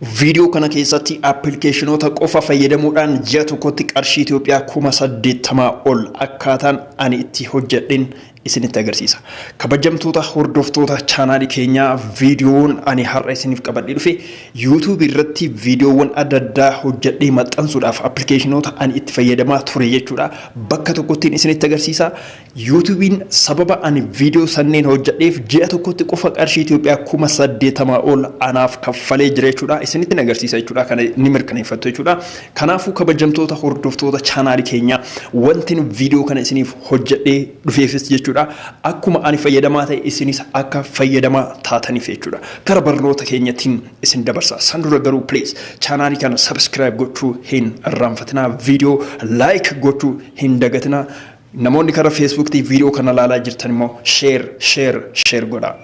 Viidiyoo kana keessatti appilikeeshinoota qofa fayyadamuudhaan ji'a tokkotti qarshii Itoophiyaa 80,000 ol akkaataan ani itti hojjedhen isinitti agarsiisa. Kabajamtoota hordoftoota chaanaalii keenyaa, viidiyoon ani har'a isiniif qabadhee dhufe YouTube irratti viidiyoowwan adda addaa hojjedhee maxxansuudhaaf appilikeeshinoota ani itti fayyadamaa ture jechuudha. Bakka tokkottiin isinitti agarsiisa. YouTube'n sababa ani viidiyoo sanneen hojjedheef ji'a tokkotti qofa qarshii Itoophiyaa 80,000 ol anaaf kaffalee jira jechuudha. Isinitti agarsiisa jechuudha. Kana ni mirkaneeffattu jechuudha. Kanaafuu, kabajamtoota hordoftoota chaanaalii keenyaa, wanti nu viidiyoo kana isiniif hojjedhee dhufeefis jechuudha, akkuma ani fayyadamaa ta'e isinis akka fayyadamaa taataniif jechuudha. Gara barnoota keenyattiin isin dabarsa. San dura garuu please chaanaalii kana subscribe gochuu hin irraanfatinaa. Viidiyoo like gochuu hin dagatinaa. Namoonni karaa Feesbuuktii viidiyoo kana ilaalaa jirtan immoo share, share, share godhaa.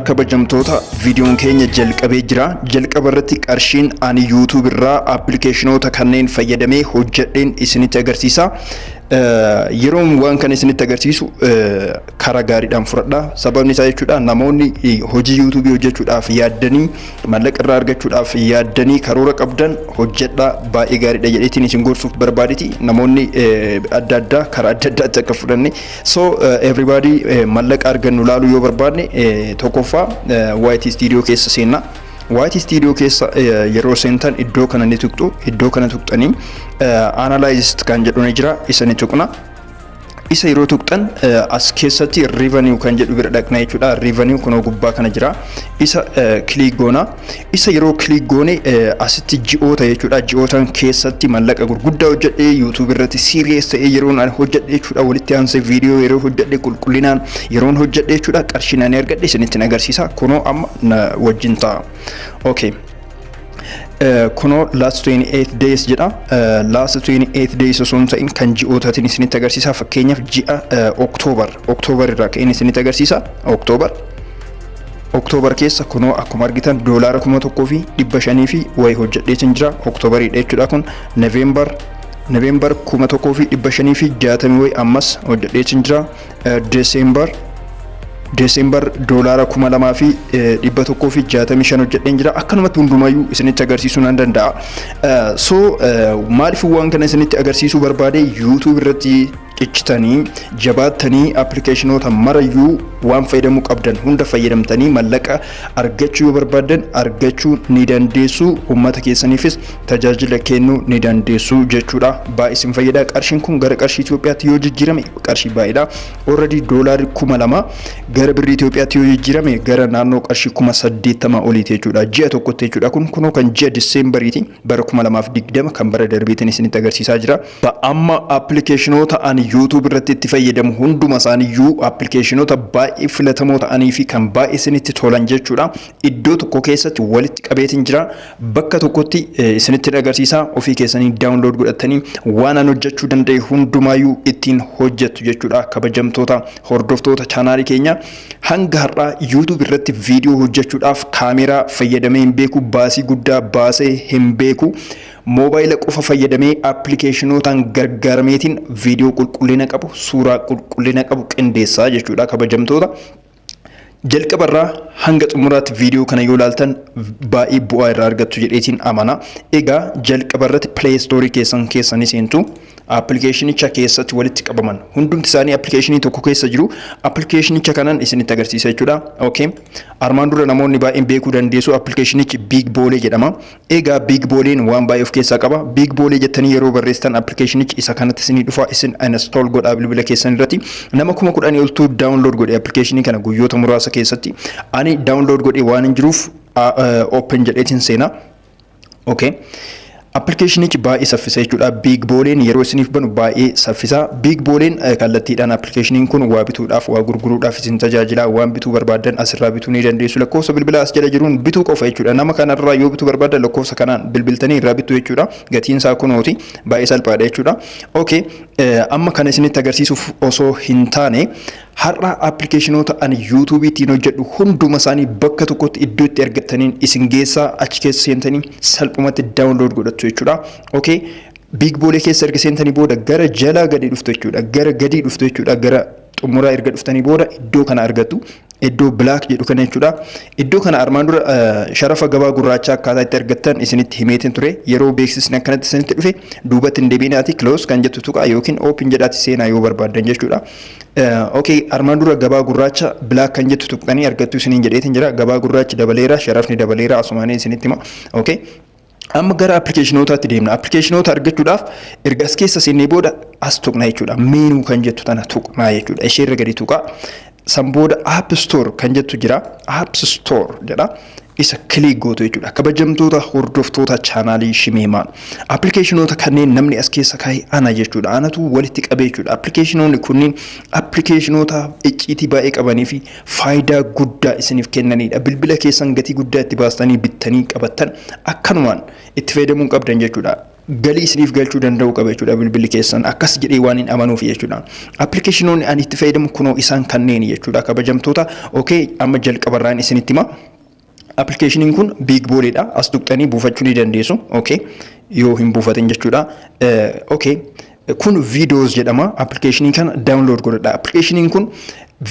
Kabajamtoota, viidiyoon keenya jalqabee jira. Jalqaba irratti qarshiin ani YouTube irraa appilikeeshinoota kanneen fayyadamee hojjedheen isinitti agarsiisa. Yeroon waan kana isinitti agarsiisu karaa gaariidhaan fudhadha. Sababni isaa jechuudha, namoonni hojii YouTube hojjechuudhaaf yaaddanii, maallaqa irraa argachuudhaaf yaaddanii karoora qabdan, hojjedhaa, baay'ee gaariidha jedheetiin isin gorsuuf barbaadeti. Namoonni adda addaa karaa adda addaatti akka fudhanne. So everybody, maallaqa argannu laaluu yoo barbaadne, tokkoffaa YT Studio keessa seenna. YT Studio keessa yeroo seentan iddoo kana ni tuqxu. Iddoo kana tuqxanii Analyze kan jedhu ni jira, isa ni tuqna. Isa yeroo tuqxan as keessatti Revenue kan jedhu bira dhaqna jechuudha. Revenue kunoo gubbaa kana jira. Isa click goona. Isa yeroo click goone asitti ji'oota jechuudha. Ji'ootan keessatti mallaqa gurguddaa hojjedhee, YouTube irratti serious ta'ee yeroon ani hojjedhe jechuudha. Walitti aansee viidiyoo yeroo hojjedhe, qulqullinaan yeroon hojjedhe jechuudha. Qarshiin ani argadhe isinitti agarsiisa. Kunoo amma na wajjin ta'a. Okay. Kunoo last 28 days jedha. Last 28 days osoo hin ta'in kan ji'ootaatiin isinitti agarsiisa. Fakkeenyaaf ji'a October, October irraa ka'een isinitti agarsiisa. October. October keessa kunoo akkuma argitan doolaara 1,500 fi wayi hojjedheetiin jira. Octoberiidha jechuudha kun. November, November 1,560 wayi ammas hojjedheetiin jira. December, December doolaara 2,165 hojjedheen jira. Akkanumatti hundumayyuu isinitti agarsiisuu nan danda'a. So maaliif waan kana isinitti agarsiisuu barbaade? YouTube irratti cichitanii, jabaattanii, appilikeeshinoota marayyuu waan fayyadamuu qabdan hunda fayyadamtanii mallaqa argachuu yoo barbaaddan argachuu ni dandeessu, uummata keessaniifis tajaajila kennuu ni dandeessu jechuudha. Baay'ee isin fayyada. Qarshiin kun gara qarshii Itoophiyaatti yoo jijjiirame qarshii baay'eedha. Already doolaarri 2,000 gara birrii Itoophiyaatti yoo jijjiirame gara naannoo qarshii 80,000 oliiti jechuudha, ji'a tokkotti jechuudha. Kun kunoo kan ji'a Diseembariiti, bara 2020, kan bara darbeetiin isinitti agarsiisaa jira. Amma appilikeeshinoota ani YouTube irratti itti fayyadamu hunduma isaaniiyyuu, appilikeeshinoota baay'ee filatamoo ta'anii fi kan baay'ee isinitti tolan jechuudha. Iddoo tokko keessatti walitti qabeetiin jira. Bakka tokkotti isinitti agarsiisa. Ofii keessanii download godhatanii waan an hojjechuu danda'e hundumaayyuu ittiin hojjettu jechuudha. Kabajamtoota hordoftoota chaanaalii keenya, hanga har'aa YouTube irratti viidiyoo hojjechuudhaaf kaameraa fayyadamee hin beeku, baasii guddaa baasee hin beeku. Moobaayila qofa fayyadamee appilikeeshinootaan gargaarameetiin viidiyoo qulqullina qabu, suuraa qulqullina qabu qindeessaa jechuudha, kabajamtoota. Jalqabarraa hanga xumuraatti viidiyoo kana yoo ilaaltan baay'ee bu'aa irraa argattu jedheetiin amana. Egaa jalqabarratti Play Store keessan keessanii seentu. Appilikeeshinicha keessatti walitti qabaman hundumti isaanii appilikeeshinii tokko keessa jiru. Appilikeeshinicha kanan isinitti agarsiisa jechuudha. Okay. Armaan dura namoonni baay'een beekuu dandeessu, appilikeeshinichi Big Boolee jedhama. Egaa Big Booleen waan baay'ee of keessaa qaba. Big Boolee jettanii yeroo barreessitan appilikeeshinichi isa kanatti isinii dhufa. Isin install godhaa bilbila keessan irratti. Nama 10,000 oltu download godhe appilikeeshinii kana guyyoota muraasa keessatti. Ani download godhe waan hin jiruuf open jedheetiin seena. Okay. Appilikeeshinichi baay'ee saffisa jechuudha. Big Booleen yeroo isiniif banu baay'ee saffisa. Big Booleen kallattiidhaan appilikeeshiniin kun waa bituudhaaf, waa gurguruudhaaf isin tajaajila. Waan bituu barbaaddan asirraa bituu ni dandeessu. Lakkoofsa bilbilaa as jala jiruun bituu qofa jechuudha. Nama kanarraa yoo bituu barbaaddan lakkoofsa kanaan bilbiltanii irraa bittu jechuudha. Gatiin isaa kunooti. Baay'ee salphaadha jechuudha. Okay. Amma kana isinitti agarsiisuuf osoo hin taane, har'a appilikeeshinoota ani YouTube ittiin hojjedhu hunduma isaanii bakka tokkotti iddoo itti argattaniin isin geessaa, achi keessa seentanii salphumatti download godhattu jechuudha. Okay. Big Boolee keessa erga seentanii booda gara jalaa gadi dhuftu jechuudha. Gara gadii dhuftu jechuudha. Gara xumuraa erga dhuftanii booda iddoo kana argattu. Iddoo black jedhu kana jechuudha. Iddoo kana armaan dura sharafa gabaa gurraachaa akkaataa itti argattan isinitti himeetiin ture. Yeroo beeksisni akkanatti isinitti dhufe duubatti hin deebiinaati, close kan jettu tuqaa yookiin open jedhaati seenaa yoo barbaaddan jechuudha. Okay, armaan dura gabaa gurraacha black kan jettu tuqxanii argattu isiniin jedheetiin jira. Gabaa gurraachi dabaleera, sharafni dabaleera, asumaanii isinitti hima. Okay. Amma gara appilikeeshinootaatti deemna. Appilikeeshinoota argachuudhaaf erga as keessa seennee booda as tuqna jechuudha. Menu kan jettu tana tuqnaa jechuudha. Ishee irra gadi tuqaa. San booda App Store kan jettu jira. App Store jedha. Isa click gootu jechuudha. Kabajamtoota hordoftoota chaanaalii Shimeemaan. Appilikeeshinoota kanneen namni as keessa kaa'e ana jechuudha. Anatu walitti qabee jechuudha. Appilikeeshinoonni kunniin appilikeeshinoota icciitii baay'ee qabanii fi faayidaa guddaa isiniif kennanidha. Bilbila keessan gatii guddaa itti baastanii bittanii qabattan akkanumaan itti fayyadamuu qabdan jechuudha. Galii isiniif galchuu danda'u qaba jechuudha bilbilli keessan, akkas jedhee waan hin amanuuf jechuudha. Appilikeeshinoonni ani itti fayyadamu kunoo isaan kanneen jechuudha, kabajamtoota. Okay, amma jalqabarraan isinitti hima. Appilikeeshiniin kun Big Balliidha. As tuqxanii buufachuu ni dandeessu. Okay. Yoo hin buufatin jechuudha. Okay. Kun Viidiyoos jedhama. Appilikeeshinii kana download godhadha. Appilikeeshiniin kun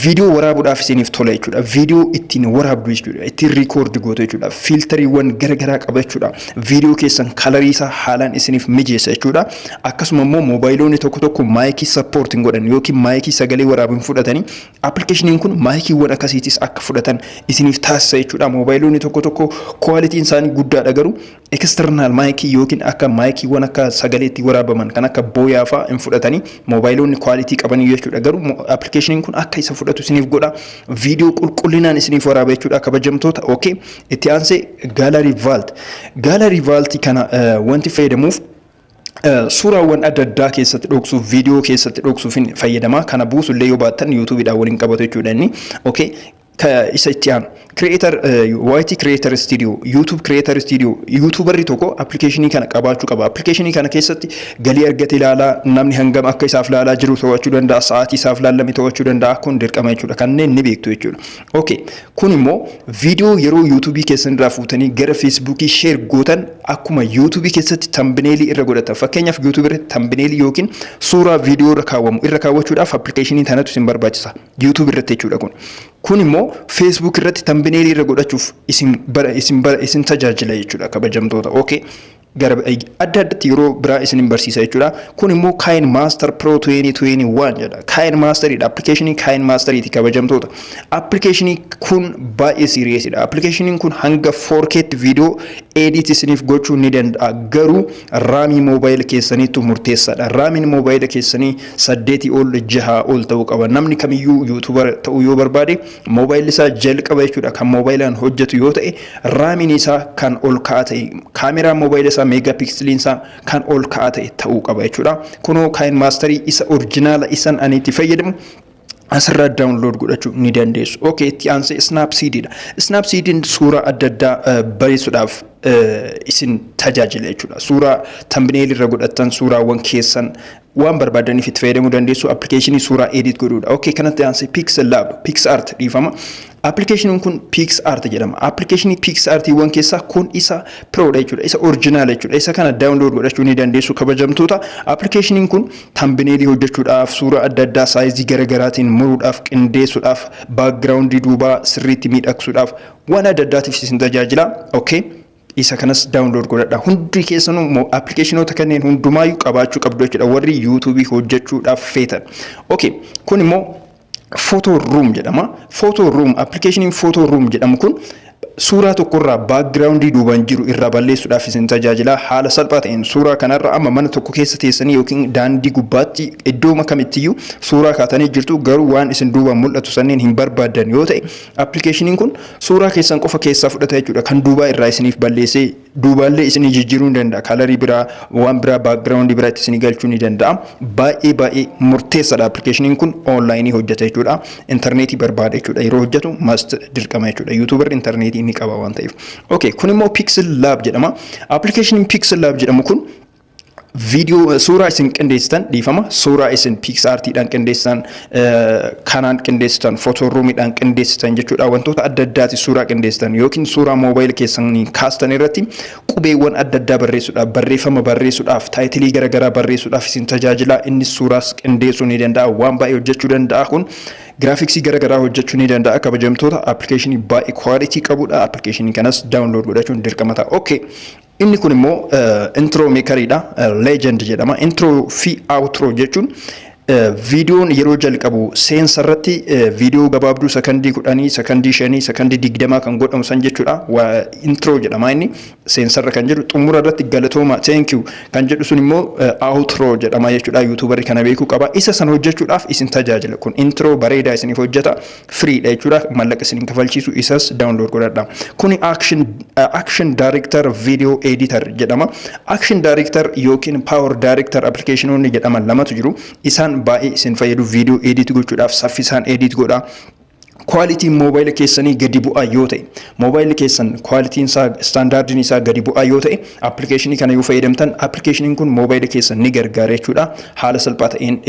viidiyoo waraabuudhaaf isiniif tola jechuudha. Viidiyoo ittiin waraabdu jechuudha. Ittiin record gootu jechuudha. Filteriiwwan garaagaraa qaba jechuudha. Viidiyoo keessan colorii isaa haalaan isiniif mijeessa jechuudha. Akkasuma immoo moobaayilonni tokko tokko micii support hin godhan yookiin micii sagalee waraabu hin fudhatanii, appilikeeshiniin kun maayikiiwwan akkasiitis akka fudhatan isiniif taasisa jechuudha. Moobaayilonni tokko tokko qualityn isaanii guddaadha, garuu external micii yookiin akka maayikiiwwan akka sagalee itti waraabaman kan akka Boya fa'aa hin fudhatanii moobaayilonni quality qabanii jechuudha. Garuu appilikeeshiniin kun akka isa fudhatu isiniif godha. Viidiyoo qulqullinaan isiniif waraaba jechuudha, kabajamtoota. Okay. Itti aansee Gallery Vault. Gallery Vault kana wanti fayyadamuuf suuraawwan adda addaa keessatti dhoksuuf, viidiyoo keessatti dhoksuuf fayyadama. Kana buusullee yoo baattan YouTubeiidhaan waliin qabatu jechuudha inni. Okay. Isa itti aanu Creator YT Creator Studio, YouTube Creator Studio. YouTuberri tokko appilikeeshinii kana qabaachuu qaba. Appilikeeshinii kana keessatti galii argate ilaalaa, namni hangam akka isaaf ilaalaa jiru to'achuu danda'a, sa'aatii isaaf laalame to'achuu danda'a. Kun dirqama jechuudha. Kanneen ni beektu jechuudha. Okay, kun immoo viidiyoo yeroo YouTubeii keessan irraa fuutanii gara Facebookii share gootan akkuma YouTubeii keessatti thumbnailii irra godhatan. Fakkeenyaaf, YouTubeii irratti thumbnailii yookiin suuraa viidiyoo irra kaawwamu irra kaawwachuudhaaf appilikeeshinii tanatu isin barbaachisa. YouTubeii irratti jechuudha kun. Kun immoo Facebook irratti thumbnailii irra godhachuuf isin tajaajila jechuudha, kabajamtoota. Okay. Gara adda addatti yeroo biraa isin barsiisa jechuudha. Kun immoo KineMaster Pro 2021 jedha. KineMasteriidha. Appilikeeshinii KineMasteriiti, kabajamtoota. Appilikeeshinii kun baay'ee seriousidha. Appilikeeshiniin kun hanga 4Ktti viidiyoo edit isiniif gochuu ni danda'a. Garuu RAMii moobaayila keessaniitu murteessaadha. RAMiin moobaayila keessanii 8 ol, 6 ol ta'uu qaba. Namni kamiyyuu YouTuber ta'uu yoo barbaade moobaayilli isaa jalqaba jechuudha, kan moobaayilaan hojjetu yoo ta'e, RAMiin isaa kan ol ka'aa ta'e, kaameraan moobaayila isaa megapixeliin isaa kan ol ka'aa ta'e ta'uu qaba jechuudha. Kunoo KineMasterii isa originala isan ani itti fayyadamu asirraa download godhachuu ni dandeessu. Okay, itti aansee Snapseedidha. Snapseediin suuraa adda addaa bareessuudhaaf isin tajaajila jechuudha. Suuraa thumbnail irra godhattan, suuraawwan keessan waan barbaadaniif itti fayyadamuu dandeessu. Appilikeeshinii suuraa edit godhuudha. Okay, kanatti aansee Pixel Lab, PicsArt dhiifama. Appilikeeshiniin kun PicsArt jedhama. Appilikeeshinii PicsArtiiwwan keessaa kun isa Prodha jechuudha. Isa original jechuudha. Isa kana download godhachuu ni dandeessu, kabajamtoota. Appilikeeshiniin kun thumbnailii hojjechuudhaaf, suuraa adda addaa sizeii garaagaraatiin muruudhaaf, qindeessuudhaaf, backgroundii duubaa sirriitti miidhagsuudhaaf, waan adda addaatiif isin tajaajila. Okay. Isa kanas download godhadha. Hundi keessanuu appilikeeshinoota kanneen hundumaayyuu qabaachuu qabdu jechuudha warri YouTubeii hojjechuudhaaf feetan. Okay, kun immoo Photo Room jedhama. Photo Room, appilikeeshiniin Photo Room jedhamu kun suuraa tokkorraa backgroundii duubaan jiru irraa balleessuudhaaf isin tajaajila. Haala salphaa ta'een suuraa kanarra amma mana tokko keessa teessanii yookiin daandii gubbaatti iddoo kamittiyyuu suuraa kaatanii jirtu, garuu waan isin duubaan mul'atu sanneen hin barbaaddan yoo ta'e, appilikeeshiniin kun suuraa keessan qofa keessaa fudhata jechuudha. Kan duubaa irraa isiniif balleessee duubaallee isinii jijjiiruu ni danda'a. Colorii biraa, waan biraa, backgroundii biraa itti isinii galchuu ni danda'a. Baay'ee baay'ee murteessaadha appilikeeshiniin kun. Onlineii hojjeta jechuudha. Intarneetii barbaada jechuudha. Yeroo hojjetu must dirqama jechuudha. YouTuberri intarneetii ni qaba waan ta'eef. Okay, kun immoo Pixel Lab jedhama. Appilikeeshiniin Pixel Lab jedhamu kun viidiyoo suuraa isin qindeessitan, dhiifama, suuraa isin PicsArtiidhaan qindeessitan, kanaan qindeessitan, Photo Roomiidhaan qindeessitan jechuudha, wantoota adda addaati suuraa qindeessitan yookiin suuraa moobaayil keessanii kaastan irratti qubeewwan adda addaa barreessuudhaaf, barreeffama barreessuudhaaf, titleii garaagaraa barreessuudhaaf isin tajaajila. Inni suuraas qindeessuu ni danda'a, waan baay'ee hojjechuu danda'a kun. Graphics garaagaraa hojjechuu ni danda'a. Kabajamtoota, appilikeeshinii baay'ee quality qabudha. Appilikeeshinii kanas download godhachuun dirqama ta'a. Okay. Inni kun immoo intro makeriidha. Legend jedhama. Intro fi outro jechuun viidiyoon yeroo jalqabu seensa irratti viidiyoo gabaabduu sakandii 10, sakandii 5, sakandii 20 kan godhamu san jechuudha. Intro jedhama inni seensarra kan jedhu. Xumura irratti galatooma, thank you kan jedhu sun immoo outro jedhama jechuudha. YouTuberri kana beekuu qaba. Isa san hojjechuudhaaf isin tajaajila. Kun intro bareedaa isiniif hojjeta. Freedha jechuudha. Maallaqa isin kafalchiisu. Isas download godhadha. Kuni action director video editor jedhama. Action director yookiin power director appilikeeshinoonni jedhaman lamatu jiru. Isaan baay'ee isin fayyadu. Viidiyoo edit gochuudhaaf saffisaan edit godha. Qualityn moobaayila keessanii gadi bu'aa yoo ta'e, moobaayilli keessan qualityn isaa, standardiin isaa gadi bu'aa yoo ta'e, appilikeeshinii kana yoo fayyadamtan, appilikeeshiniin kun moobaayila keessan ni gargaara jechuudha. Haala salphaa ta'een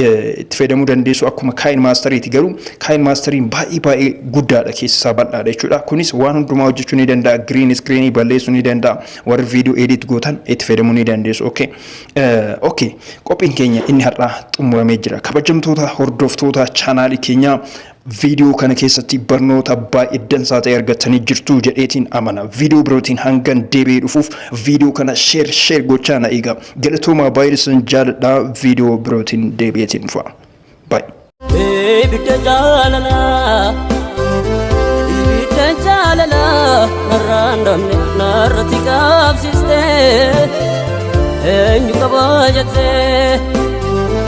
itti fayyadamuu dandeessu. Akkuma KineMasteriiti, garuu KineMasteriin baay'ee baay'ee guddaadha, keessi isaa bal'aadha jechuudha. Kunis waan hundumaa hojjechuu ni danda'a. Green screenii balleessuu ni danda'a. Warri viidiyoo edit gootan itti fayyadamuu ni dandeessu. Okay. Qophiin keenya inni har'aa xumuramee jira. Kabajamtoota hordoftoota chaanaalii keenyaa, viidiyoo kana keessatti barnoota baay'ee dansaa ta'e argattanii jirtu jedheetiin amana. Viidiyoo birootiin hangan deebi'ee dhufuuf viidiyoo kana share share gochaa na eega. Galatoomaa, baay'ee isin jaaladha. Viidiyoo birootiin deebi'eetiin dhufa. Baay'ee. Ibidda jaalalaa, ibidda jaalalaa narraan dhabne narratti qabsiiste, eenyu qabaa jettee.